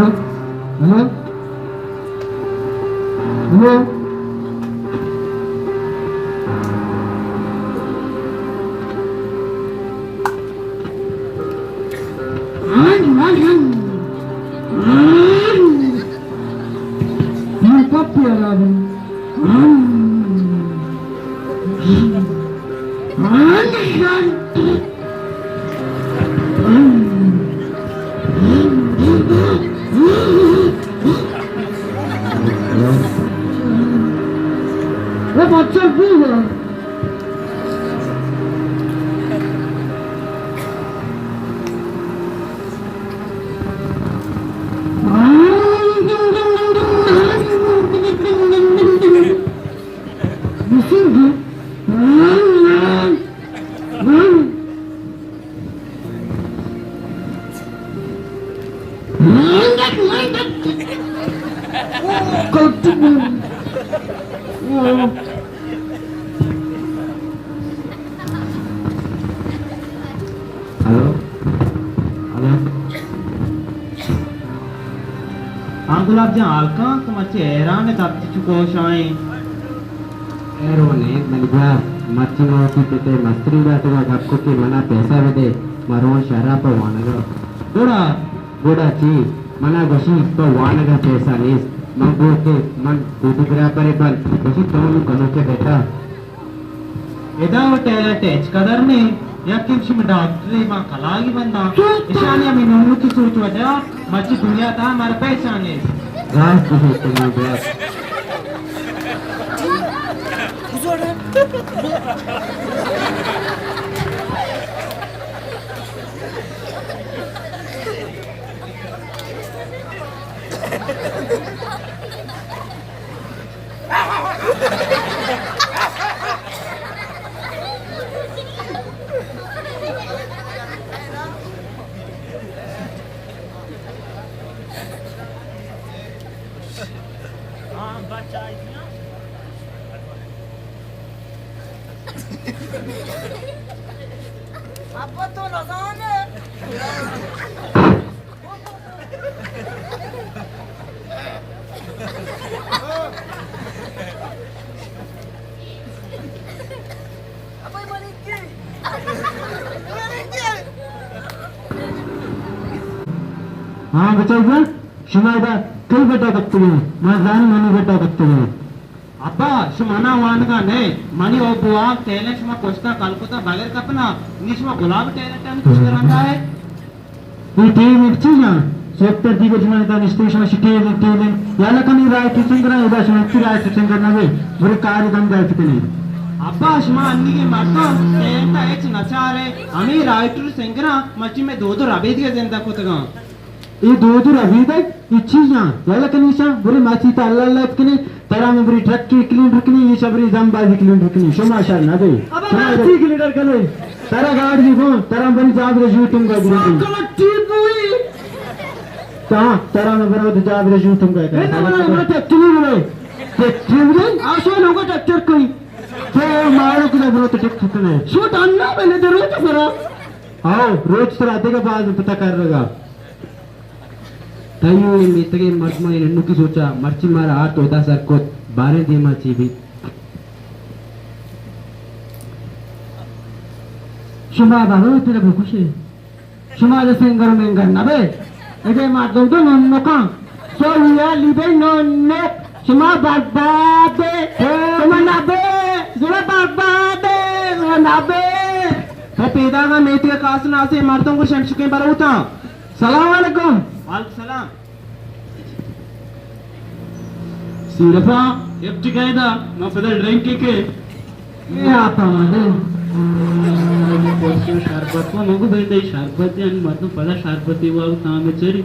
Hello? Hello? من پپی ءَ را بی۔ وہ بچہ بھی ہے۔ ہلو؟ ہلو؟ ہاں گلاب جان، حال کن؟ تو مرچی حیران ئے، تب چو کوشاں ئے۔ اے رو نیست منی بیا، مرچی ما وتی پت ءَ مستری داتگ ءَ گپ کت کہ منا پیسہ بدے، ما رواں شہر ءَ پہ وانگ ءَ۔ گڑا؟ گڑا چی؟ منا گوشی تو وانگ ءَ پیسہ نیست۔ من گوشت کہ من فوٹوگرافرے بنت، گوشی تو نوں گنوکے بیٹا۔ ادا و ٹیلنٹ ہچ قدر نے، یکے شما ڈاکٹرے، ما کلاگی بنداں۔ اشانی ہمے نونوکی سوچ وجہ مرچی دنیا تہا مارا پہچان نیست۔ راست گوشے تو مئے برات۔ ابا تو نزانے۔ ہاں بچائی جان، شما ادا کئی گڈا کپتگے؟ ما زانی منی گڈا کپتگے۔ ابا، شما منا وانگا نئے، منی او بوہاگ ٹیلنٹ شما کشتا کل کتا بغیر کپنا، نی شما گلاب ٹیلنٹ ہم کشتا رندا ہے۔ اے ٹیلنٹ چی جان؟ سوپتر دیگر شما ادا نشتے شما شی ٹیلنٹ، ٹیلنٹ۔ یا لکنی رائٹ سنگر ادا شما کی رائٹ سنگر نہ وے، برے کاری دم دائت کنے۔ ابا، شما انی کے مردم ٹیلنٹ ہچ نہ چارے، ہمیں رائٹ سنگر مچی میں دو دو ربیدگے زندہ کتگاں۔ اے دود و ربیدگ اے چیزاں یلہ کنی ایشاں، برے ماچی تا اللہ اللہ ات کنے، ترا من برے ٹرک کے کلینڈر کنی، ایشاں برے زمبازی کلینڈر کنی، شما شر نہ دے۔ ابا شما ماچی کلینڈر کنے۔ ترا گاڑی دی گون، ترا برے جابر یوٹنگ گا گرو دی۔ کلٹی بوئی۔ تا ترا من برے جابر یوٹنگ گا۔ اے نہ بنا ما ٹیکٹری بنا۔ ٹیکٹری بنا؟ آسو لوگا ٹیکٹر کوئی۔ تو مارو کدا برو تو ٹیکٹر کنے۔ شوٹ انا بنے درو تو سرا۔ آؤ، روچ ترا دگہ باز پتہ کر رگا۔ تئی و اے میتگیں مردمانی ننوکی سوچا مرچی مارا آرت ادا سر کت، باریں دیما چی بیت۔ شما بارو ترا بکشے۔ شما دے سنگر و منگر نبے۔ اگے مردم دو ننوکاں۔ سو یا لیبے ننوک۔ شما بربادے۔ شما نبے۔ شما بربادے۔ شما نبے۔ تو پیداگا میتگ کاس ناسے مردم کو شمشکیں بروتاں۔ سلام علیکم۔ وعلیکم سلام۔ سیرپا، ایپٹی کائے دا، ما پدا ڈرنک کے کے۔ اے آپ آمدے۔ شربت کو مگو بندے، شربت یعنی مردم پدا شربتی واو تام چری۔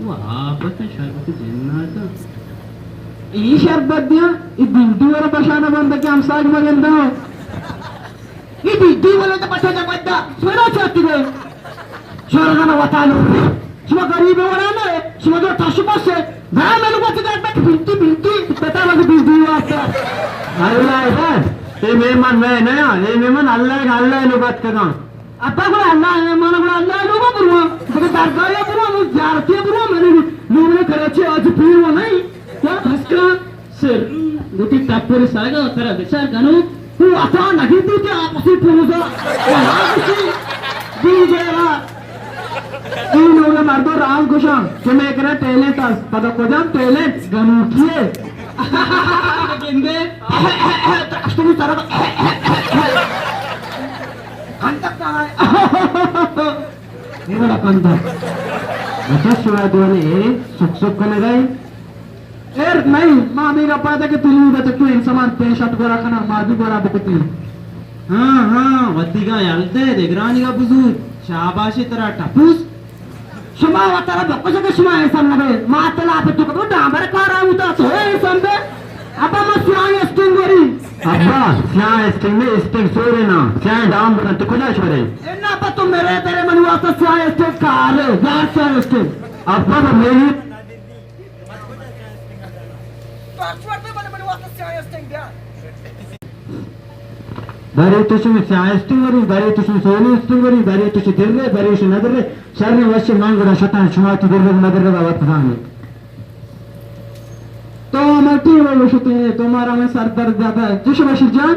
وہ آپ شربت جناتا۔ ای شربت دیا، ای بلدو ورا بشانہ بندہ کہ ہمساگ مگندہ۔ اے بیدی ولد بچہ جا بدا، سویرا چاتی گئے۔ شورا زنا وطالو۔ شما غریب وڑا نہ، شما جو تشبس ہے۔ بھائی میں لوگ وقت جاتا کہ بیدی، بیدی، پتا لگے بیدی واسطہ۔ اللہ ہے، اے مہمان میں نیا، اے مہمان اللہ ہے، اللہ ہے لوگ بات کرنا۔ ابا گڑا اللہ ہے، مانا گڑا اللہ ہے لوگ بروا۔ بگے درگاہ بروا، زیارتی بروا، میں نوں کراچی آج پیر و نہیں، کیا بھسکا سر، گوتی ٹپر ساگا ترا بچار گنو، تو عطا نگیتی کہ آپسی پوزا، وہاں کسی دین جیرا۔ این اوگے مردو راز گوشاں کہ میں کرا ٹیلنٹ اس، پدا کجام ٹیلنٹ گنوکی ہے۔ گندے، ترا اشتو سرا، ہندک نہ آئے۔ اے وڑا کندہ۔ بچہ شما دونے سک سک کنگا اے۔ ایر نہیں، ما ہمیں گپا تھا کہ تلو بچہ تو انسان پیش ات گورا کنا، ما بھی گورا بکتی۔ ہاں، ہاں، وتیگا یل دے، دگرانیگا بزور۔ شاباشی ترا ٹپوس۔ شما وترا بکشے کہ شما انسان نبے۔ ما تلا پہ تو کبو ڈامبر کارا ہوتا، تو انسان بے۔ ابا ما سیاہ اسٹنگ وری۔ ابا، سیاہ اسٹنگ میں اسٹنگ سورے نا، سیاہ ڈامبر تو کجا شورے؟ انا ابا تو میرے تیرے منی واسطہ سیاہ اسٹنگ کار ہے، یار سیاہ اسٹنگ۔ ابا تو میری بارے تو شمی سیاہ اسٹنگ وری، بارے تو شمی سونے اسٹنگ وری، بارے تو شمی در رہے، بارے شمی ندر رہے، شر وش من گڑا شتاں شما تو در رہے ندر رہے وقت زانے۔ تو ہمر ٹیم ء گوشتے، تو مارا ہمیں سر درد داتا۔ چش بشیر جان؟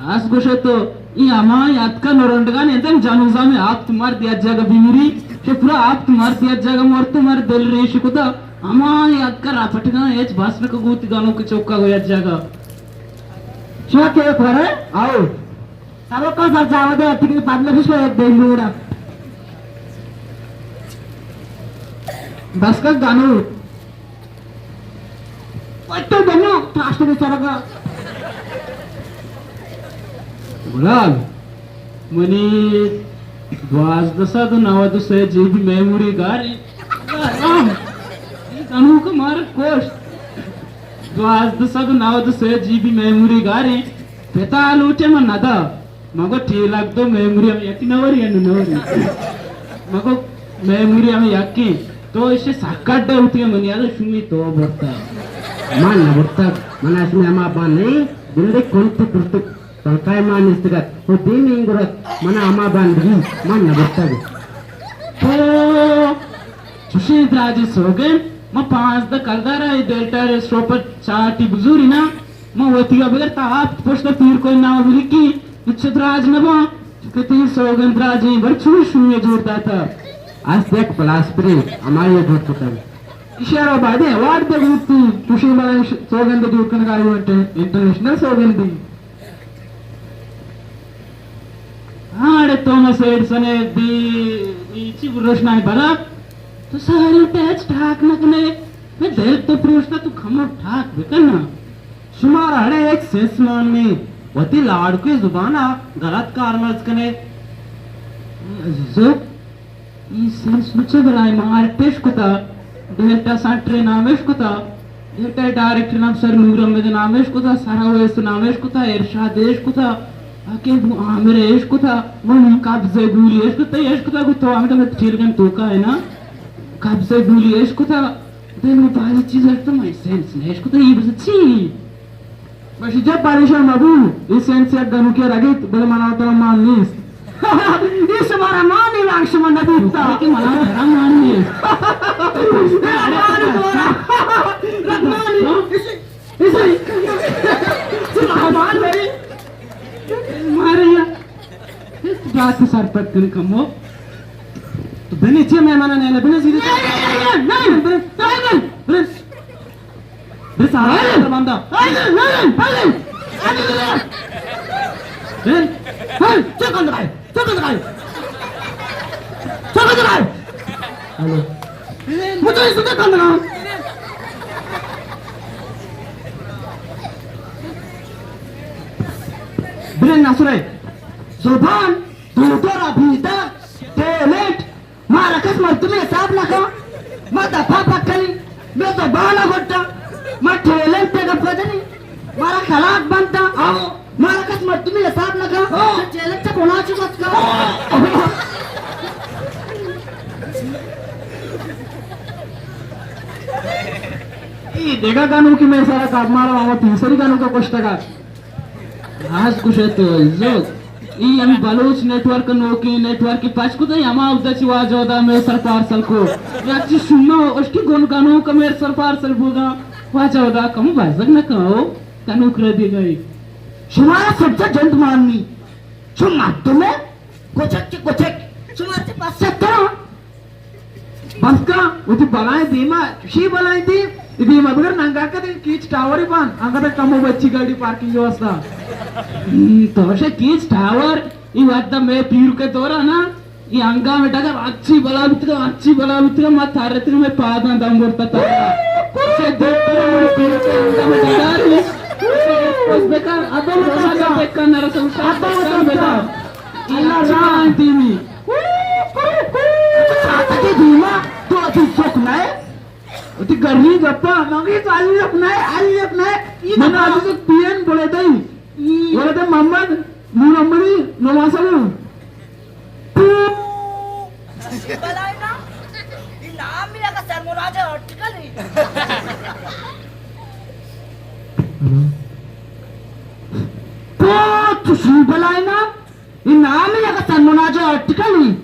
راست گوشے تو، ای ہمائی اتکا نورنڈگان انتن جانوزا میں ہپت مرد یک جگہ بیمری، کہ پورا ہپت مرد یک جگہ مرت، مر دل ریش کتا، ہمائی اتکا راپٹگان ہچ بس نکا گوتی گانو کہ چوکا گو یک جگہ۔ چیا کہ کرے؟ آؤ۔ سبق کا سر جاوہ دے، اتکی بدل پیش میں ایک دن لوڑا۔ بس کا گانو۔ تو بنو، پاسٹ بھی سرگا۔ گلال، منی دوازدہ سد و نود و سہ جی بی میموری گاری۔ گنوک مار کوش۔ دوازدہ سد و نود و سہ جی بی میموری گاری۔ پتا لوٹے من ندا۔ مگو ٹیلک دو میموری ہم یکی نوری انو نوری۔ مگو میموری ہم یکی۔ تو اسے سکڈ ہوتی ہے منی آدھا شمی تو برتا۔ من نہ برتا۔ من اسمی ہما بان نہیں۔ دل دے کنت کرت۔ تنکائے ما نیستگ ات، او دیمی انگور ات، منا ہما بان بگی، من نہ برتگ۔ تو چوشیں دراجیں سوگند، ما پانزدہ کلدار ء ڈیلٹا ریسٹورنٹ پر چارٹی بزوری نا، ما وتیگا بگر تا ہپت پشت پیر کوئی نام بلکی، ہچ دراج نہ باں، چونکہ تئی سوگند دراجیں، بر چوش شومی جوڑ داتا۔ است یک پلاسپرے، ہمائی جوڑ کتگ۔ ایشی ء را باید ایوارڈ دے بوت، چوشیں بلائیں ش-، سوگند جوڑ کنگ ء ایونٹ انٹرنیشنل سوگندی۔ ہاں، اڑے تومس ایڈسن ء دی، دی چی روشنائی بلا؟ تو ساری ٹیچ ٹھاک نہ کنے، میں دل تو پروشتا تو کمو ٹھاک بکن نا۔ شمارا اڑے ایک سینس مان نہیں، وتی لاڑکے زبان ء غلط کار مرز کنے۔ عزیزو، ای سینس نو چہ بلاہیں مارکٹ اش کتا، ڈیلٹا سینٹر نام اش کتا، ڈیلٹا ڈائریکٹر نام سر نور احمد نام اش کتا، سر اویس نام اش کتا، ارشاد اش کتا، حکیم عامر اش کتا، من قبضہ گولی اش کتا، اش کتا گو تو ہمیں ٹیلگن توکا ہے نا، قبضہ گولی اش کتا، دے من باری چیز اش تو میں سینس نے اش کتا، ای بس چی؟ بشی جب پریشان مبو، ای سینس یک گنوکی رگیت، بلے منا ترا مان نیست۔ ای شمارا مان نیست، شما نبیتا۔ کہ منا ترا مان نیست۔ مان دورا۔ رحمانی۔ اسی، اسی۔ شما مان داری۔ ماریا۔ بات سرپد کن کمو۔ تو بنے چی مہمانا نیلا، بنے سیدھے۔ نہیں، نہیں، نہیں، نہیں۔ بس آ، بندہ۔ چکن دکھائے، چکن دکھائے، چکن دکھائے۔ ہیلو۔ مجھے اس سے کندنا۔ بلے نصرے، زبان، دوتر ابیتا، ٹیلنٹ، مارا کس مردمی حساب نہ کن۔ ما دپا پکنی، میں زبان گٹا، ما ٹیلنٹ پہ گپ جنی، مارا خلاق بنتا۔ آو۔ مارا کس مردمی حساب نہ کن۔ آو۔ ٹیلنٹ کنا چی بس کن۔ ای دیگا گانو کہ میں سارا کار مارا آو تیسری گانو کا کشتگا۔ راز گوشے تو عزت۔ ای ہمیں بلوچ نیٹ ورک نوکیں نیٹ ورک پچ کتہ، ہما اودا چی واجہ اودا مئے سر پارسل کو۔ یا چی شما اشکی گن گنوک مئے سر پارسل بوگا۔ واجہ اودا کم بزگ نہ کن او، گنوک رہ دی گئی۔ شما سب سے جند ماننی۔ شما مردم ہے؟ کچک کے کچک۔ شما سے پس سترہ۔ بس کن، وتی بلائیں دیما، چوشیں بلائیں دیم، اے دیما بگر ننگا کدی کیچ ٹاور بان، انگت کمو بچی گاڑی پارکنگ واسطہ۔ ہم، تو شے کیچ ٹاور، ای وقت میں پیر کے دورا نا، ای انگا میں ڈگر اچھی بلا بیتگا، اچھی بلا بیتگا، ما تھارتگا میں پاداں دم برتا تا۔ سے دیکھ کر میں پیر کے انگا میں ڈگر، اس بکر، ابا بکر، بکر نرسل، ابا بکر۔ اللہ راہ دیمی۔ ساعتکی دیما تو اتی سک نئے؟ اتی گرمی گپا، مگی تو علی لک نئے، علی لک نئے۔ من علی لک پی این بولے دئی۔ بولے دے محمد، نور محمدی، نواز علی۔ بلائے نا، ای نام میرا کا سرمراج آرٹیکل ہی۔ تو چشی بلائے نا، ای نام میرا کا سرمراج آرٹیکل ہی۔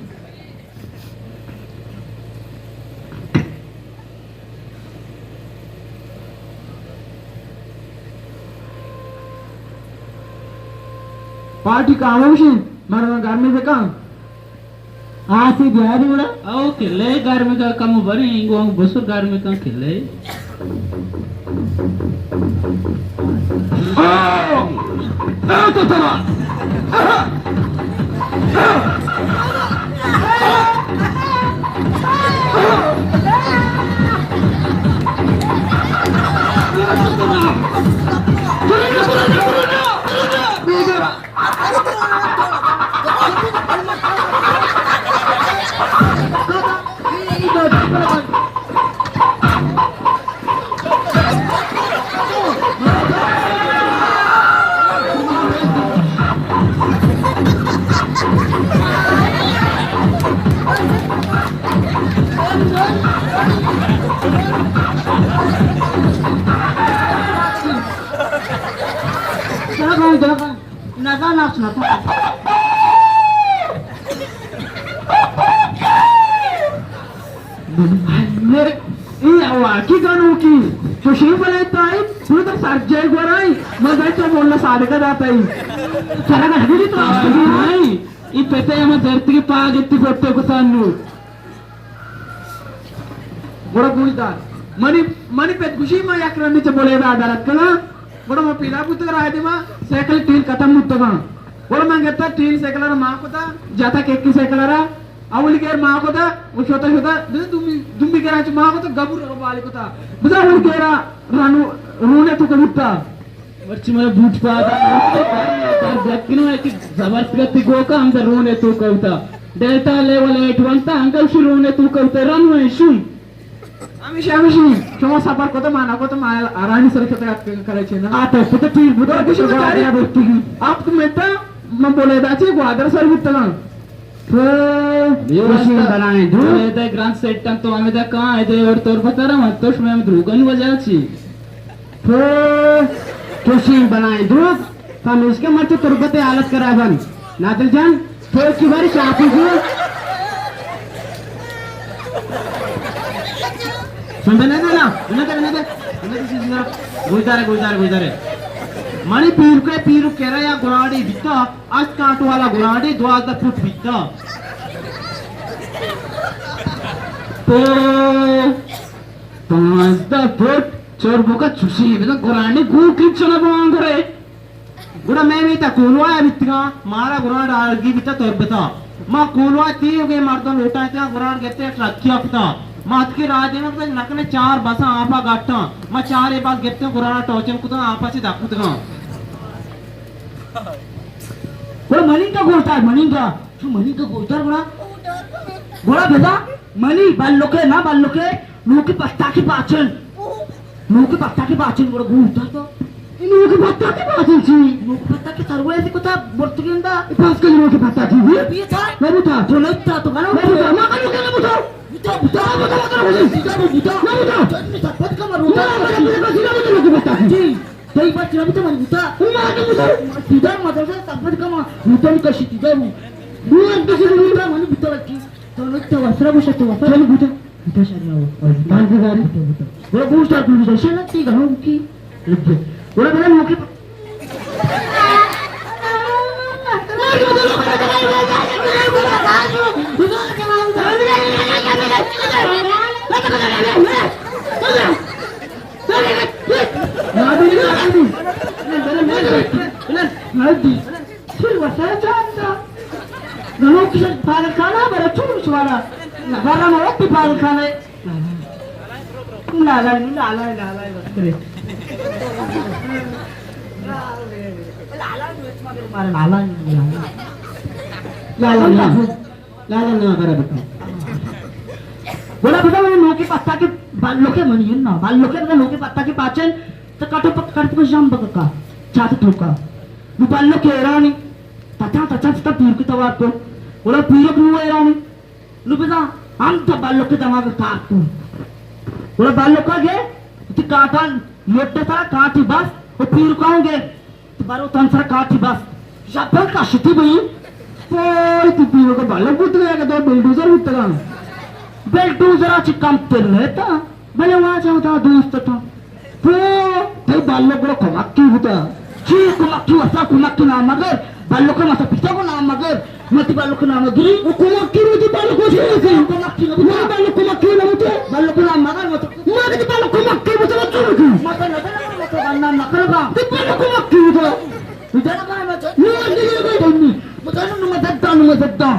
پارٹی کاموشی، مردم گرمی بکن۔ آسی بیاری وڑا۔ او کلے گرمی کا کم بری، انگو انگ بسر گرمی کا کلے۔ نزان، نزان، نزان۔ میرے، اے واقعی گنوکی، تو شیف بلائے تائی، تو در سر جائے گورائی، میں گئے تو مولا صادقہ داتائی۔ سرا گھڑی تو آئی، ای پتے ہمیں درتی کے پاگ اتی پھٹے کتانو۔ گڑا گوشدار، منی، منی پت گوشی، ما یک رندے چہ بلیدہ ءَ در اتکگاں۔ گڑا ما پیدا بوتگ، راہ دیما سائیکل تیل ختم بوتگاں۔ گڑا من گپتا تیل سائیکل ءَ را مان کتا، جاتا کیکی سائیکل ءَ را، اولی گیر مان کتا، و شوتا شوتا، بزاں دومی، دومی گیرا چہ مان کتا، گبر ءَ بالی کتا۔ بزاں اولی گیرا رانو، رونے تو کبوتا۔ مرچی مئے بوٹ پادا درد یکنو ہے کہ زبردستی گوکا ہم در رونے تو کوتا۔ ڈیلٹا لیول ایٹ ونتا، انگل شی رونے تو کوتا، رن وین شون۔ ہمیشہ، ہمیشہ، شما سفر کتا، ما نہ کتا، ما آرانی سر کتا کرے چینا۔ آ تو کتا تیر بوتا، کسی بوتا۔ آپ تو میتا، من بولے دا چی، گوادر سر بوتا۔ تو، یہ واسطہ بلائیں دو۔ تو یہ دے گرانڈ سیٹ تن تو ہمیں دا کہاں ہے، دے اور تور بتا رہا ہوں، تو شما ہم دروگن وجہ چی۔ تو چوشیں بلائیں دروگ، پمیشکا مرچی تربت ءِ حالت خراب انت۔ نادل جان، تو کی باری شاپی جو۔ سن بنا دے نا، بنا دے، بنا دے، بنا دے، سیزنا۔ گوشدارے، گوشدارے، گوشدارے۔ منی پیرکے پیرک کرا یا گراڑی بیتا، است کانٹ والا گراڑی دوازدہ فٹ بیتا۔ تو پانزدہ فٹ چربکا چوشیں بزاں گرانڈے گوں کچنا بانگرے۔ گڑا مئے میتا کولواہ ءَ بیتگاں، مارا گرانڈ آرگی بیتا تربتا۔ ما کولواہ تیوگیں مردم لوٹائینتگاں، گرانڈ گپتے ٹرکیا کتا۔ ما اتکیں راہ دیما کتا، نکنے چار بساں آپا گٹاں۔ ما چارے بس گپتیں، گرانڈ ٹوچن کتا، آپا چہ دپ کتگاں۔ گڑا منی کا گوشدار، منی کا۔ تو منی کا گوشدار گڑا؟ گڑا بزاں منی بلکے نا بلکے، نوکی پتاکی پاچن۔ نوکی پتاکی پاچن گڑا گوشدار تو۔ اے نوکی پتاکی پاچن چی؟ نوکی پتاکی سرویسی کتا برتگیندا۔ اے پاس کجا نوکی پتاکی بی؟ بی تھا۔ نہ بوتا۔ تو نہ بوتا، تو کنا نہ بوتا، ما کنو کنا بوتا۔ بوتا، بوتا۔ بوتا، بوتا، بوتا۔ نہ بوتا۔ نہ بوتا۔ نہ بوتا۔ نہ بوتا، نوکی پتاکی۔ جی۔ تئی بچ نہ بوتا، من بوتا۔ او ما تو بوتا۔ سیدھا مدرسہ تبت کما، بوتا نی کشی سیدھا بو۔ بو کشی بوتا، من بوتا بچی۔ تو نو تو وسرا بوشا، تو وسرا بوتا۔ بوتا شر نہ ہو۔ بوتا، بوتا۔ وہ بوشا بوتا، شر نہ تی گھنوں کی۔ لگے۔ وہ بڑا نوکی۔ نادری، نادری۔ نادری۔ پھر وسے جان دا۔ نو کسی پاگل خانہ برا چون شوالا۔ برا نو وقت پاگل خانہ۔ لالا، لالا، لالا، لالا، بس کرے۔ لالا، لالا، لالا۔ لالا، لالا۔ لالا نا برا بتا۔ بولا بتا، من نوکے پتا کے بالو کے منی نا، بالو کے بتا، نوکے پتا کے پاچن، تو کٹو پک-، کٹ کو جام بکا، چات تو کا۔ نو بالو کے ایرانی، تچا تچا ستا پیر کے توار کو۔ بولا پیر کو نو ایرانی۔ نو بزاں ہم تو بالو کے دماغ کار کو۔ گڑا بالو کا گے، تی کاٹان لوٹے تا کاٹی بس، او پیر کاؤں گے، تو بارو تن سر کاٹی بس۔ شپل کا شتی بئی۔ پوئی تی پیرو کا بالو بوت گیا کہ تو بلڈوزر بوت گا۔ بلڈوزر آ چی کم تر نہیں تا، بلے واجہ دا دوست تا۔ تو تئی بالک گڑا کمکی بوتا۔ چی کمکی؟ وسا کمکی نام مگر، بالک مسا پیسا کو نام مگر، متی بالک نام گری۔ او کمکی بوتی، بالک کو چی بوتی؟ کمکی نہ بوتا۔ بالک کمکی نہ بوتا۔ بالک نام مگر مت۔ ما کتی بالک کمکی بوتا، مت چون کی؟ مت نہ جانا، مت نام نہ کرگا۔ تی بالک کمکی بوتا۔ تو جانا کا مت۔ نو دیگه کو تمی۔ مت نو مت دا، نو مت دا۔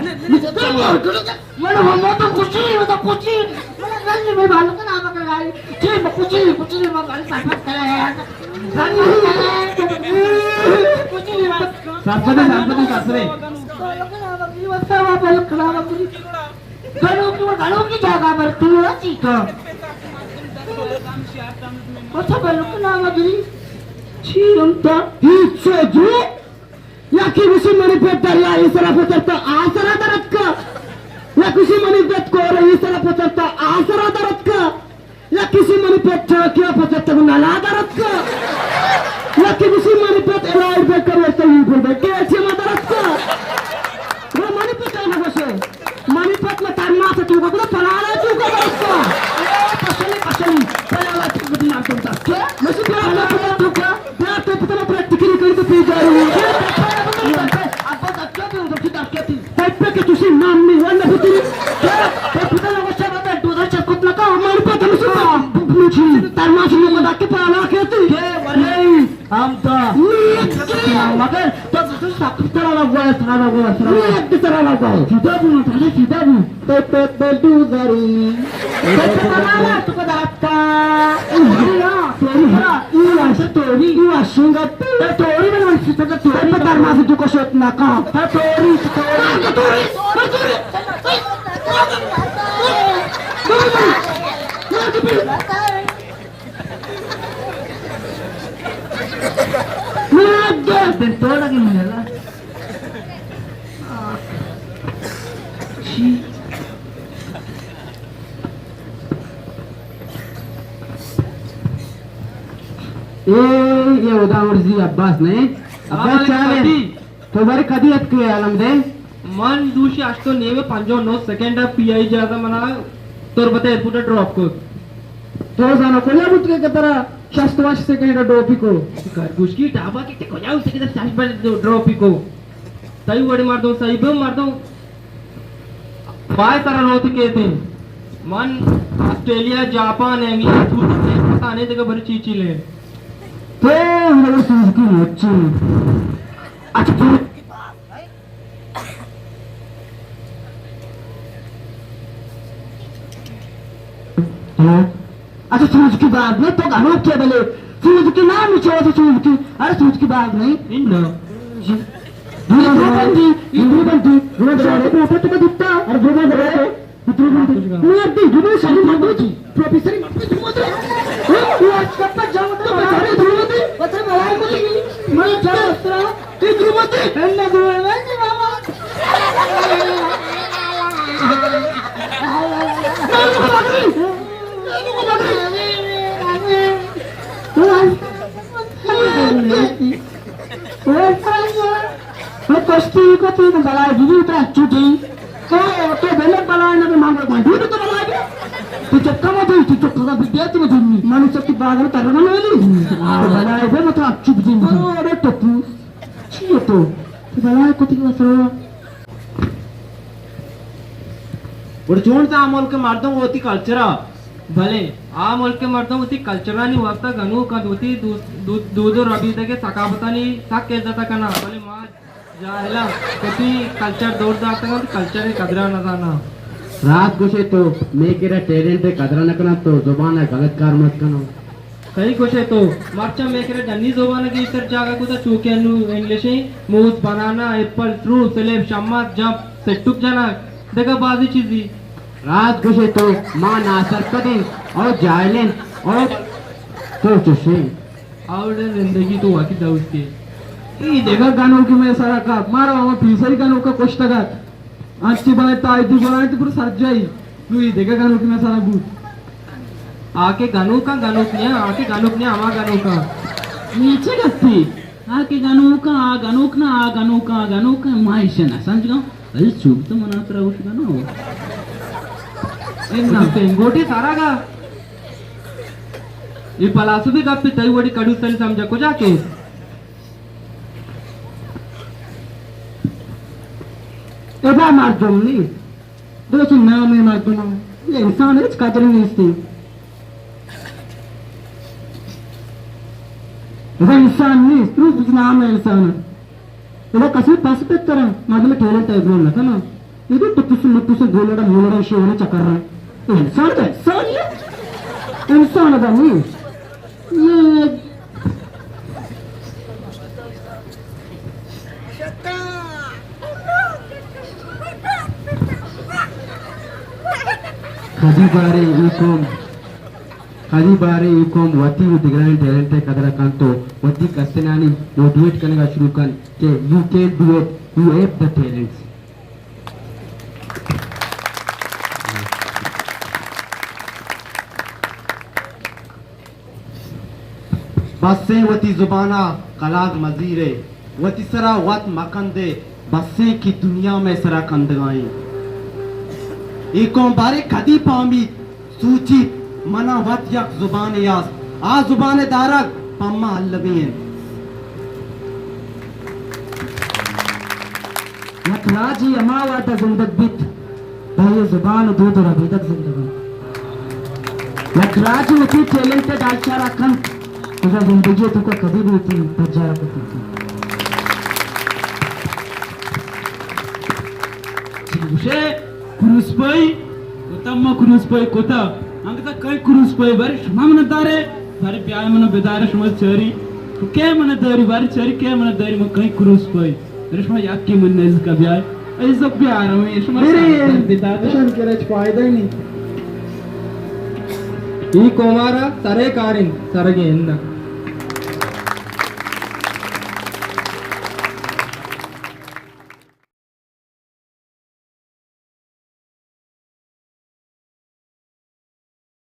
من ہم تو کچی، من تو کچی۔ من گنج میں بالو کا نام کر گئی۔ جی، میں کچی، کچی، میں گاڑی سفر کرے ہیں۔ گنج میں کچی، میں سفر، سفر، سفر۔ بالو کا نام کی، بس وہ بالو کا نام کی۔ گھروں کی، گھروں کی جگہ پر تو چیکا۔ اچھا، بالو کا نام کی۔ چی ہم تا؟ ہیچ سے جو یکے گوشی منی پت دریا ءِ سرا پترتا آ سرا درتکا۔ یک گوشی منی پت کور ءِ سرا پترتا آ سرا درتکا۔ یک گوشی منی پت چاکی ءَ پترتا نلا درتکا۔ یک گوشی منی پت الائر بے کروڑ تے یوٹیوب ءِ گیٹ ءَ درتکا۔ وہ منی پت ءَ نہ گوشے۔ منی پت مئے ترماس ءِ توکا کتا پلانا توکا درتکا۔ پشلی، پشلی، پلانا توکا کتا مردم درتکا۔ مشی پلانا توکا۔ بیا تو پتہ نہ پریکٹیکلی کئی تو پیش داری۔ ابا دکا بھی ادھر کی دکا تھی۔ تئی پہ کہ تسی نام نہیں ورنہ پتری۔ تو پتہ نہ وشا بابا ڈوزر چکت نہ کا۔ ہماری پتہ نہ سنا۔ بلوچی۔ ترماس نو کا دکے پالا کہتی۔ کہ ورے ہم دا۔ مگر تو تو سخت طرح لگا ہے، طرح لگا ہے، طرح لگا ہے۔ سیدھا بولو، سیدھا بولو۔ پہ، پہ، بلڈوزری۔ پہ، پہ، پہ، تو کو داتا۔ توری، ہاں، توری، ہاں۔ ای واش، توری۔ ای واش، سنگت۔ پہ، توری، من، من، سیتا، توری۔ پہ، پہ، ترماس تو کو شوت نہ کا۔ پہ، توری، توری۔ توری، توری۔ دن توڑ لگے مجھے لا۔ چی؟ اے، یہ ادا مرزی عباس نہیں؟ عباس چاہ ہے؟ تو بارے کدی اتکے عالم دے؟ من دوشی ہشت و نیو پنجاہ و نو سیکنڈ پی آئی جہاز منا تربت ایئرپورٹ ڈراپ کو۔ تو زانا کجا بوت کہ ترا شست و ہشت سیکنڈ ڈوپی کو؟ خرگوش کی ڈابا کہ تے کجا بوت کہ ترا شست بجے ڈراپی کو؟ تئی وڑی مردم صحیح بے مردم پائے ترا روت کیتے۔ من آسٹریلیا، جاپان، انگلینڈ، سوزوکی، پتہ نہیں دیگا بری چی چی لے۔ تو ہمارے سوزوکی مچی۔ اچھا تو ہاں؟ اچھا، سوزوکی باز نہیں تو گھنوک کے بلے۔ سوزوکی نام ہی چھوڑ سوزوکی۔ ارے سوزوکی باز نہیں۔ انہا۔ جی۔ دو بندی، دو بندی۔ دو بندی۔ موٹر تو دیتا۔ ارے دو بندی۔ دو بندی۔ میں اب دن دو سال مر گئی تھی۔ پروفیسر مر گئی تھی۔ وہ آج کب تک جاؤں تو بتا رہے دو بندی۔ بتا رہے دو بندی۔ میں جاؤں اس طرح۔ تئی درومتی؟ انہ درومتی بابا۔ نانو کو بکری۔ نانو کو بکری۔ او فرنگ، تو کشتی کو تین بلائے بیوی تو اچو دی۔ تو، تو بلے بلائے نہ، مانگو گنڈو تو بلائے۔ تو چکا مجھے، تو چکا بھی دے تو مجھے۔ منو چکی باغ میں ترنا نہیں۔ تو بلائے بے مطلب اچو دی۔ ارے ٹپو، چی ہے تو؟ تو بلائے کو تین مسرو۔ گڑا چون تاں آ ملک ءِ مردم وتی کلچر ءَ؟ بلے آ ملک ءِ مردم وتی کلچرانی واستا گنوک انت، وتی دود، دود، دود ءُ ربیدگ ءُ ثقافتانی سک عزت ءَ کناں، بلے ما جاہلاں وتی کلچر دور داتگ انت، کلچر ءِ قدر ءَ نہ زاناں۔ راست گوشے تو، مئے کرا ٹیلنٹ ءِ قدر ءَ نہ کناں تو زبان ءَ غلط کار مت کناں۔ صحیح گوشے تو، مرچاں مئے کرا ڈنی زبان ءَ گیشتر جاگہ کتہ، چو کہ انو انگلش ایں، موز، بنانا، ایپل، ٹرو، سلیب، شمات، جمپ، سٹک جنگ، دگہ بازی چیزی۔ راست گوشے تو، ما ناسرپد ایں او جاہل ایں او تو چوشیں۔ آوڑے زندگی تو واقعی دوستی۔ ای دگہ گنوکی مئے سرا کپ، مارا ہما پیسری گنوکا کشتگ ات۔ انچی بلائیں تائیدی بلائیں تو پورا سرجائی۔ نو ای دگہ گنوکی مئے سرا بوت۔ آ کہ گنوکاں، گنوک نیاں، آ کہ گنوک نیاں، ہما گنوکاں۔ نی چے گپے؟ آ کہ گنوکاں، آ گنوک نہ، آ گنوکاں، آ گنوکاں، ما ایشاں نہ سمجھگاں۔ اے چوک تو منا ترا اوش گنو۔ اے نہ۔ تینگوٹی سارا گا۔ اے پلاسو بھی گپے تئی وڑی کڑوسانی سمجھا کجا کے؟ ادا مردم نیست۔ درست نام مردم، اے انسان ہچ قدر نیست۔ ادا انسان نیست، درست نام انسان۔ ادا کسی پس پتر، مردم ٹیلنٹ ایگنور نہ کنا۔ ادا ٹپس مپس گولڑا مولڑا شیونا چکر رہا۔ اے انسان تو انسان ہی ہے۔ انسان ادا نیست۔ کدی بارے اے قوم، کدی بارے اے قوم وتی و دگرانی ٹیلنٹ ء قدر ء کنت و وتی کستنانی موٹیویٹ کنگ ء شروع کنت کہ you can do it, you have the talents. بسیں وتی زبان ء کلاگ مزیرے، وتی سرا وت مکندے، بسیں کہ دنیا مئے سرا کندگائیں۔ اے قوم بارے کدی پامیت، سوچیت، منا وت یک زبانے است، آ زبان ء دارگ پما المی انت۔ یک راجے ہما وہد ء زندگ بیت، پہ آئی ء زبان ء دود ء ربیدگ زندگ انت۔ یک راجے وتی ٹیلنٹ ء ڈالچار ء کنت، گڑا زندگی ء توکا کدی بھی وتی پجار ء کت نہ کنت۔ چی گوشے؟ کروسپائی کتا، ما کروسپائی کتا۔ انگتا کئی کروسپائی؟ بارے شما من دارے، بارے بیائے من بدارے شما چاری۔ تو کئے من داری؟ بارے چاری کئے من داری؟ من کئی کروسپائی؟ بارے شما یکی من نزدیک بیائے۔ عزت بیار ہمیں شما میرے سر بدار۔ شان کرا ہچ فائدہ ہی نہیں۔ ای کومارا سرے کارن سرگے اندہ۔